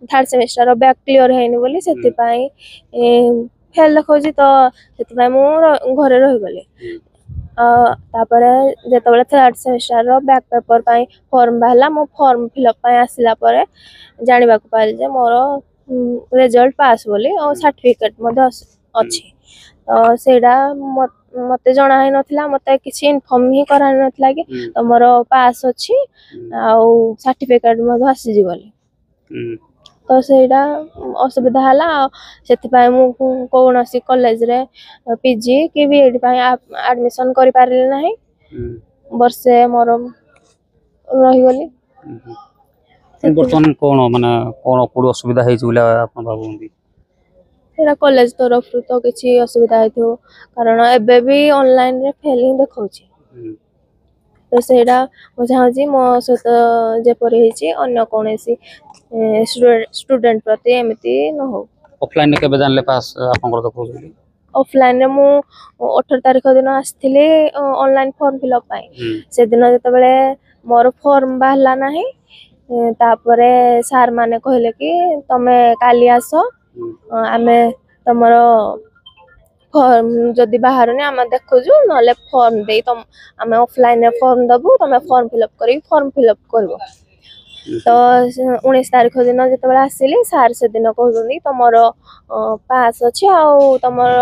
Third semester back clear ହେଇନି ବୋଲି ସେଥିପାଇଁ ଫେଲ୍ ଦେଖାଉଛି। ତ ସେଥିପାଇଁ ମୁଁ ଘରେ ରହିଗଲି। ତାପରେ ଯେତେବେଳେ ଥାର୍ଡ ସେମିଷ୍ଟାରର ବ୍ୟାକ୍ ପେପର ପାଇଁ ଫର୍ମ ବାହାରିଲା, ମୁଁ ଫର୍ମ ଫିଲ୍ଅପ୍ ପାଇଁ ଆସିଲା ପରେ ଜାଣିବାକୁ ପାଇଲି ଯେ ମୋର ରେଜଲ୍ଟ ପାସ୍ ବୋଲି ଆଉ ସାର୍ଟିଫିକେଟ୍ ମଧ୍ୟ ଅଛି। ତ ସେଇଟା ମତେ ଜଣା ହେଇନଥିଲା, ମତେ କିଛି ଇନଫର୍ମ ହିଁ କରାହେଇନଥିଲା କି ତମର ପାସ୍ ଅଛି ଆଉ ସାର୍ଟିଫିକେଟ୍ ମଧ୍ୟ ଆସିଛି ବୋଲି। ତ ସେଇଟା ଅସୁବିଧା ହେଲା, ଆଉ ସେଥିପାଇଁ ମୁଁ କୌଣସି କଲେଜରେ ପିଜି କି ବିଏଡ୍ ପାଇଁ ଆଡମିସନ କରିପାରିଲି ନାହିଁ। ବର୍ଷେ ମୋର ରହିଗଲି। ବର୍ତ୍ତମାନ କଣ, ମାନେ କଣ କୋଉଠି ଅସୁବିଧା ହେଇଛି ବୋଲି ଆପଣ ଭାବୁଛନ୍ତି? ସେଇଟା କଲେଜ ତରଫରୁ ତ କିଛି ଅସୁବିଧା ହେଇଥିବ, କାରଣ ଏବେ ବି ଅନଲାଇନରେ ଫେଲ୍ ହିଁ ଦେଖାଉଛି। ତ ସେଇଟା ମୁଁ ଚାହୁଁଛି ମୋ ସହିତ ଯେପରି ହେଇଛି, ଅନ୍ୟ କୌଣସି ଷ୍ଟୁଡେଣ୍ଟ ପ୍ରତି ଏମିତି ନ ହଉ। ଅଫଲାଇନରେ କେବେ ଜାଣିଲେ ପାସ୍ ଆପଣଙ୍କର ଦେଖାଉଛି ବୋଲି? ଅଫଲାଇନରେ ମୁଁ 18 ତାରିଖ ଦିନ ଆସିଥିଲି ଅନଲାଇନ ଫର୍ମ ଫିଲ୍ଅପ୍ ପାଇଁ। ସେଦିନ ଯେତେବେଳେ ମୋର ଫର୍ମ ବାହାରିଲା ନାହିଁ, ତାପରେ ସାର୍ ମାନେ କହିଲେ କି ତମେ କାଲି ଆସ, ଆମେ ତମର ଫର୍ମ ଯଦି ବାହାରୁନି ଆମେ ଦେଖୁଛୁ, ନହେଲେ ଫର୍ମ ଦେଇ ତମ ଆମେ ଅଫଲାଇନରେ ଫର୍ମ ଦବୁ, ତମେ ଫର୍ମ ଫିଲ୍ଅପ୍ କରିକି ଫର୍ମ ଫିଲ୍ଅପ୍ କରିବ। ତ 19 ତାରିଖ ଦିନ ଯେତେବେଳେ ଆସିଲି, ସାର୍ ସେଦିନ କହୁଛନ୍ତି ତମର ପାସ୍ ଅଛି ଆଉ ତମର